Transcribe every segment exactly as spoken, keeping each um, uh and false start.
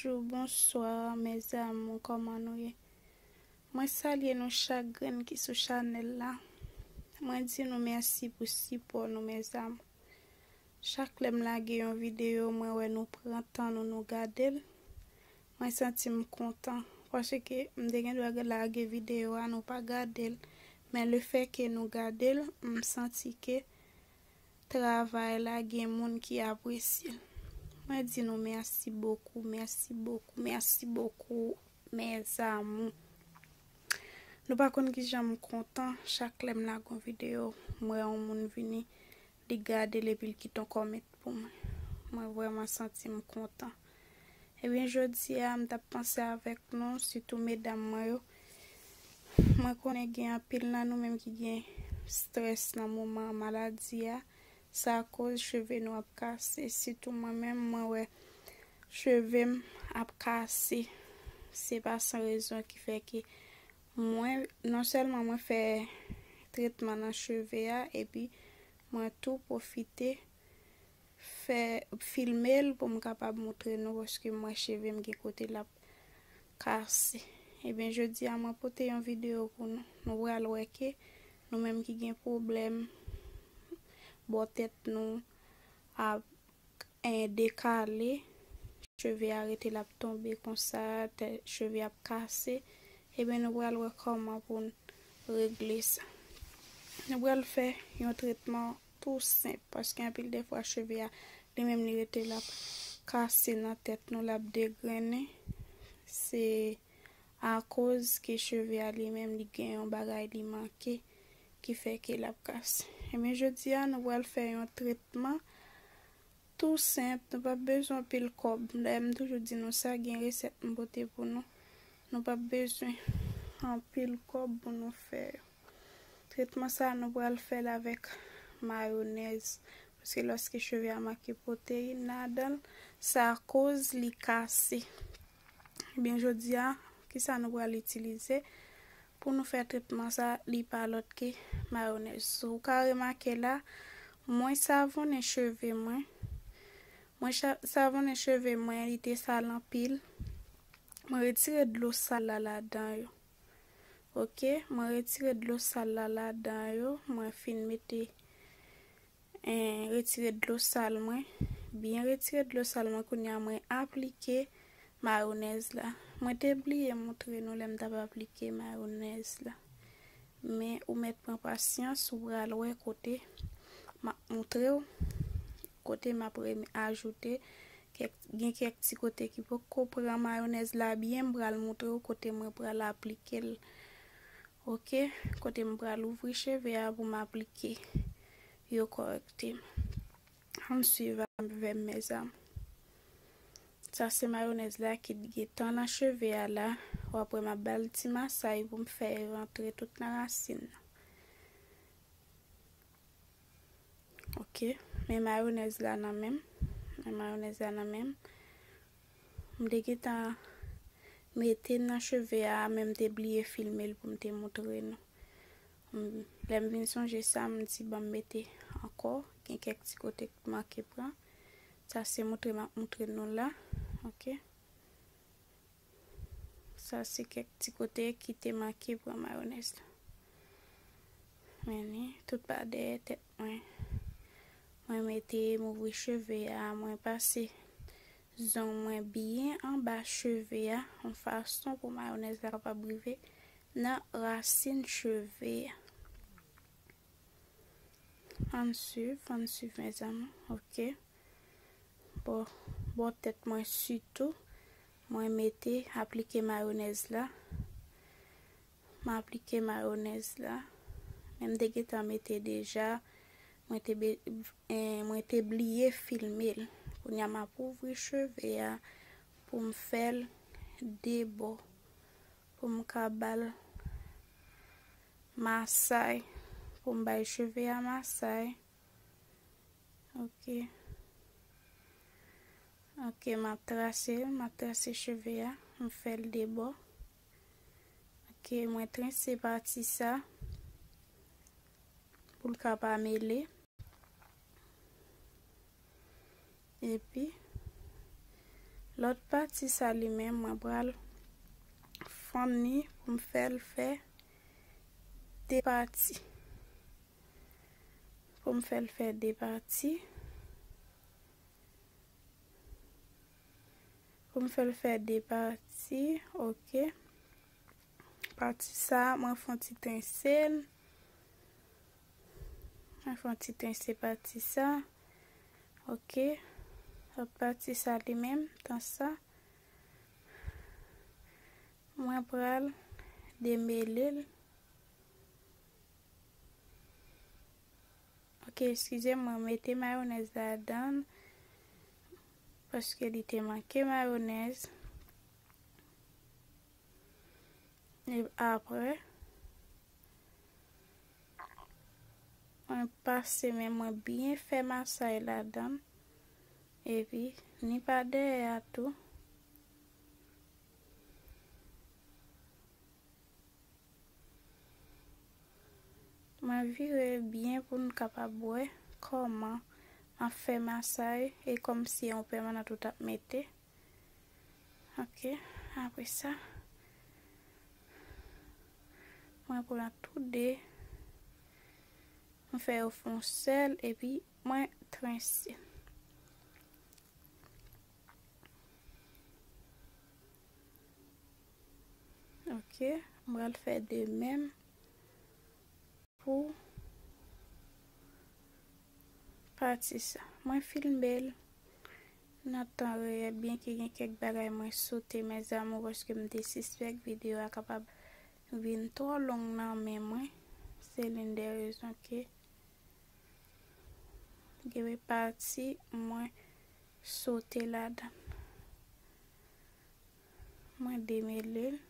Bonjou, bonswa, mes amours, kòman nou ye? Mwen salye nou chak grenn ki sou chanèl la. Mwen di nou mèsi pou sipò nou, mes amours. Chak lè m lage yon videyo, mwen wè nou pran tan nou, nou gade l. Mwen santi m kontan. Paske m te gen dwa lage videyo a, nou pa gade l. Men le fè ke nou gade l, m santi ke travay la gen moun ki apresye l. Mwen di nou mèsi bokou, mèsi bokou, mèsi bokou, mes amours. Nou pa konn kijan m kontan chak lè m lage yon videyo, m wè yon moun vini, li gade l epi l kite yon kòmant pou mwen. Mwen vrèman santi m kontan. Ebyen, jodi a, m t ap panse avèk nou, sitou medam mwen yo. Mwen konnen gen anpil nan nou menm ki gen strès nan moman maladi a. Sa koz cheve nou ap kase. Sitou mwen menm, mwen wè cheve m ap kase. Se pa san rezon ki fè ke mwen, non sèlman mwen fè tretman nan cheve a, epi mwen tou pwofite fè, filme l pou m kapab moutre nou, paske m wè cheve m gen kote l ap kase. Ebyen, jodi a, mwen pote yon videyo pou nou. Nou pral wè ke nou menm ki gen pwoblèm bò tèt nou ap, eh, dekale, cheve a rete l ap tonbe konsa, tè, cheve ap kase. Ebyen, nou pral wè kòman pou n regle sa. Nou pral fè yon tretman tou senp, paske anpil de fwa cheve a, li menm li rete l ap kase nan tèt nou, l ap degrennen. Se akoz ke cheve a li menm li gen yon bagay li manke ki fè ke l ap kase. Ebyen, jodi a, nou pral fè yon tretman tou senp, nou p ap bezwen anpil kòb. Dayè, m toujou di nou sa, gen resèt m pote pou nou. Nou p ap bezwen anpil kòb pou nou fè yo. Tretman sa, nou pral fè l avèk mayonèz. Paske lòske cheve a manke pwoteyin ladan l, sa koz li kase. Ebyen, jodi a, kisa nou pral itilize pou nou fè tretman sa? Li pa lòt ke mayonèz. Ou ka remake la, mwen savonnen cheve mwen. Mwen cha-, savonnen cheve mwen, li te sal anpil. Mwen retire dlo sal la ladan yo. Oke, mwen retire dlo sal la ladan yo. Mwen fin mete, eh, retire dlo sal mwen. Byen retire dlo sal mwen. Kounye a mwen aplike mayonèz la. Mwen te bliye moutre nou lè m t ap aplike mayonèz la. Men ou mèt pran pasyans, ou pral wè kote m ap moutre w, kote m ap rem-, ajoute kèk, gen kèk ti kote ki poko pran mayonèz la byen, m pral moutre w kote mwen pral aplike l. Oke, kote m pral ouvri cheve a pou m aplike yo kòrèkteman. Ann swiv avè m, mes amours. Sa se mayonèz la ki t gentan nan cheve a la. W ap wè m ap ba l ti masay pou m fè l rantre tout nan rasin nan. Oke, men mayonèz la nan men m. Men mayonèz la nan men m. M te gentan mete l nan cheve a, men m te bliye filme l pou m te moutre nou. M, lè m vin sonje sa, m di, "Ban m mete ankò." Gen kèk ti kote k manke pran. Sa se moutre m ap moutre nou la. Oke. Sa se kèk ti kote ki te manke pran mayonèz la. Men li, tout pa dèyè tèt mwen. Mwen mete, m ouvri cheve a, mwen pase zong mwen byen anba cheve a, yon fason pou mayonèz la kapab rive nan rasin cheve a. Ann swiv, ann swiv, mes amours. Oke. Bò, bò tèt mwen sitou, mwen mete, aplike mayonèz la. M aplike mayonèz la. Men m te gentan mete deja. Mwen te be-, eh, mwen te bliye filme l. Kounye a m ap ouvri cheve a pou m fè l de bò. Pou m ka ba l masay. Pou m bay cheve a masay. Oke. Oke, m ap trase l, m ap trase cheve a, m fè l de bò. Oke, mwen trense pati sa pou l ka pa mele. Epi, Lòt pati sa li menm, mwen pral fann li pou m fè l fè de pati. Pou m fè l fè de pati. Pou m fè l fè de pati, ok. Pati sa, mwen fè yon ti trense l. Mwen fè yon ti trense pati sa. Ok. Lòt pati sa li menm, tan sa. Mwen pral demele l. Ok, eskize m, mwen mete mayonèz ladan l, paske li te manke mayonèz. E apre, mwen pase men mwen byen fè masay ladan l. Epi, ni pa dèyè a tou. Mwen vire byen pou n kapab wè kòman m ap fè masay e kòmsi se yon pèmanan tou t ap mete. Ok, apre sa, mwen pran tou de, mwen fè yo fè yon sèl, epi mwen trense. Ok, m pral fè de menm pou pati sa. Mwen filme l nan tan reyèl, byenke gen kèk bagay mwen sote, mes amours, paske m te sispèk videyo a kapab vin twò long nan men mwen. Se l'une des raisons ke gen pati mwen sote ladan. Mwen demele l.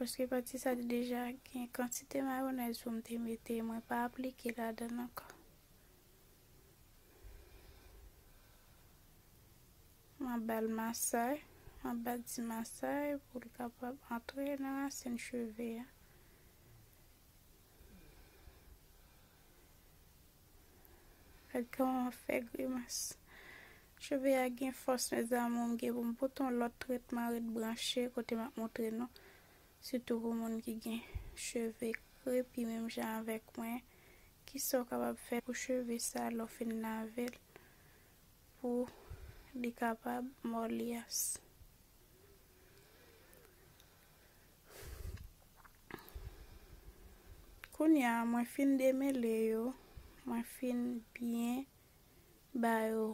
Paske pati sa te deja gen kantite mayonèz pou m te mete, mwen pa aplike ladan l ankò. Mwen ba l masay, mwen ba l ti masay pou l kapab antre nan rasin cheve a. Gad kòman m ap fè grimas. Cheve a gen fòs, mes amours, m gen pou m pote yon lòt tretman ret branche kote m ap montre nou. Sitou pou moun ki gen cheve krepi menm jan avèk mwen. Kisa w kapab fè pou cheve sa lè w fin lave l? Pou li kapab mòlyas. Kounye a, mwen fin demele yo, mwen fin byen ba yo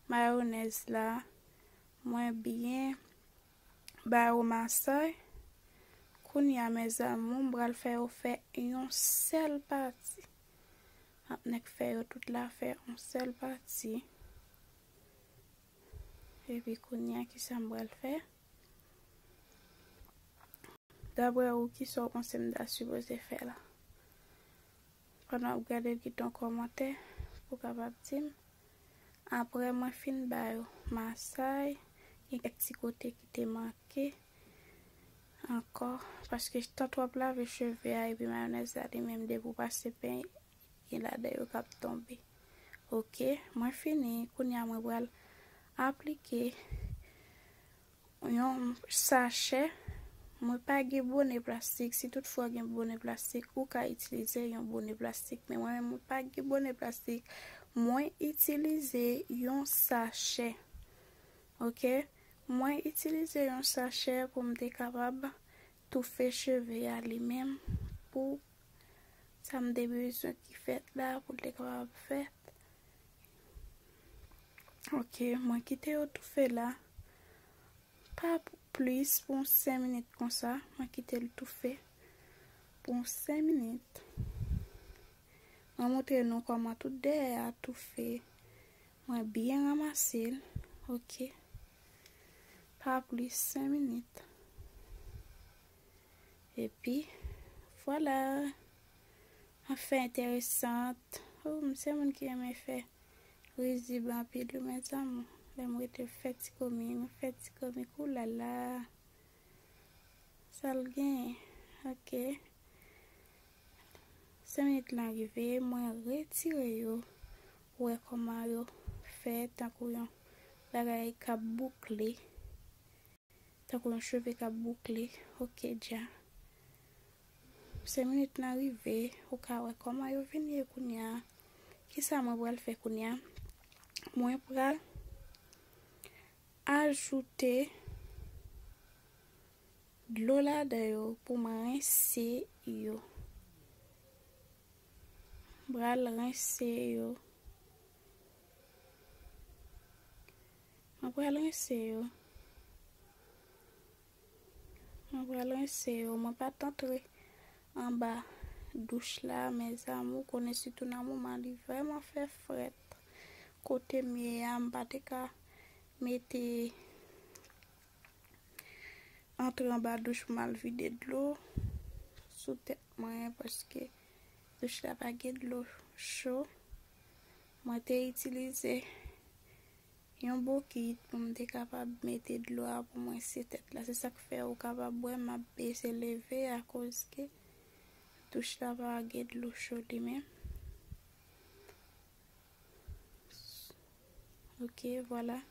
mayonèz la, mwen byen ba yo masay. Kounye a, mes amours, m pral fè yo fè yon sèl pati. M ap nèk fè yo tout la fè yon sèl pati. Epi kounye a, kisa m pral fè? Daprè ou, kisa w panse m ta sipoze fè la? Pandan w ap gade l, kite yon kòmantè pou w kapab di m. Apre mwen fin ba yo masay, gen kèk ti kote ki te manke ankò, paske tan twò ap lave cheve a epi mayonèz la li menm depi w pase pènye ladan yo k ap tonbe. Ok, mwen fini. Kounye a mwen pral aplike yon sachè. Mwen pa gen bone plastik. Si toutfwa w gen bone plastik, ou ka itilize yon bone plastik. Men mwen menm, mwen pa gen bone plastik. Mwen itilize yon sachè. Ok? Mwen itilize yon sachè pou m te kapab toufe cheve a li menm, pou sa m te bezwen ki fèt la, pou l te kapab fèt. Ok, mwen kite yo toufe la. Pa pou plis, pou yon senk minit konsa. Mwen kite l toufe pou yon senk minit. Mwen montre nou kòman tout dèyè a toufe. Mwen byen ranmase l. Ok. Pa plis senk minit. Epi, vwala. Anfen, enteresan. Oh, m se moun ki renmen fè rizib anpil, wi, mes amours. Lè m rete fè ti komi, m fè ti komi, oulala. Sa l genyen? Ok. Senk minit lan rive, mwen retire yo. Ou wè kòman yo fè tankou yon bagay k ap boukle, tankou yon cheve k ap boukle. Ok, dja. Senk minit nan rive, ou ka wè kòman yo vin ye kounye a. Kisa mwen pral fè kounye a? Mwen pral ajoute dlo ladan yo pou mwen rense yo. Pral rense yo. Mwen pral rense yo. Mwen pral rense yo. Mwen pa t antre anba douch la, mes amours, konnen sitou nan moman li vrèman fè frèt. Kote m ye a, m pa te ka mete antre anba douch pou m al vide dlo sou tèt mwen, paske douch la pa gen dlo cho. Mwen te itilize yon bokit pou m te kapab mete dlo a pou m rense tèt la. Se sa k fè ou kapab wè m ap bese leve akoz ke douch la pa gen dlo cho li menm. Ok, vwala.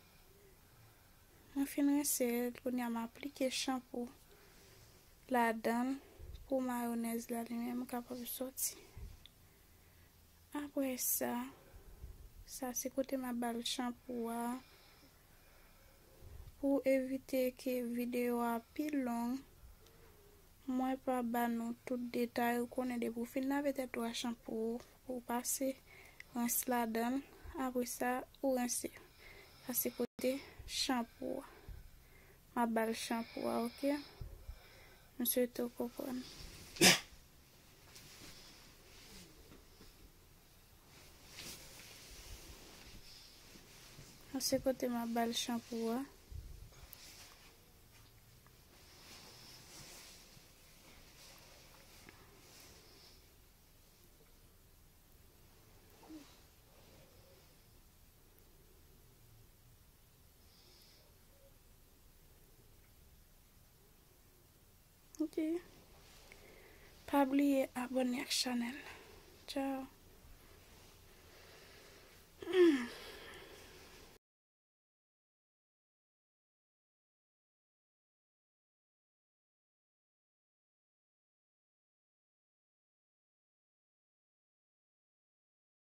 Mwen fin rense l, kounye a m aplike chanpou ladan l pou mayonèz la li menm kapab soti. Apre sa, sa se kote m ap ba l chanpou a. Pou evite ke videyo a pi long, mwen pa ba nou tout detay. Ou konnen depi w fin lave tèt ou ak chanpou, ou pase rens ladan l. Apre sa, ou rense. Sa se kote chanpou a. M ap ba l chanpou a, ok? M swete w konprann. An se kote m ap ba l chanpou a. Ok. Pa bliye abòne ak chanèl. Tchao.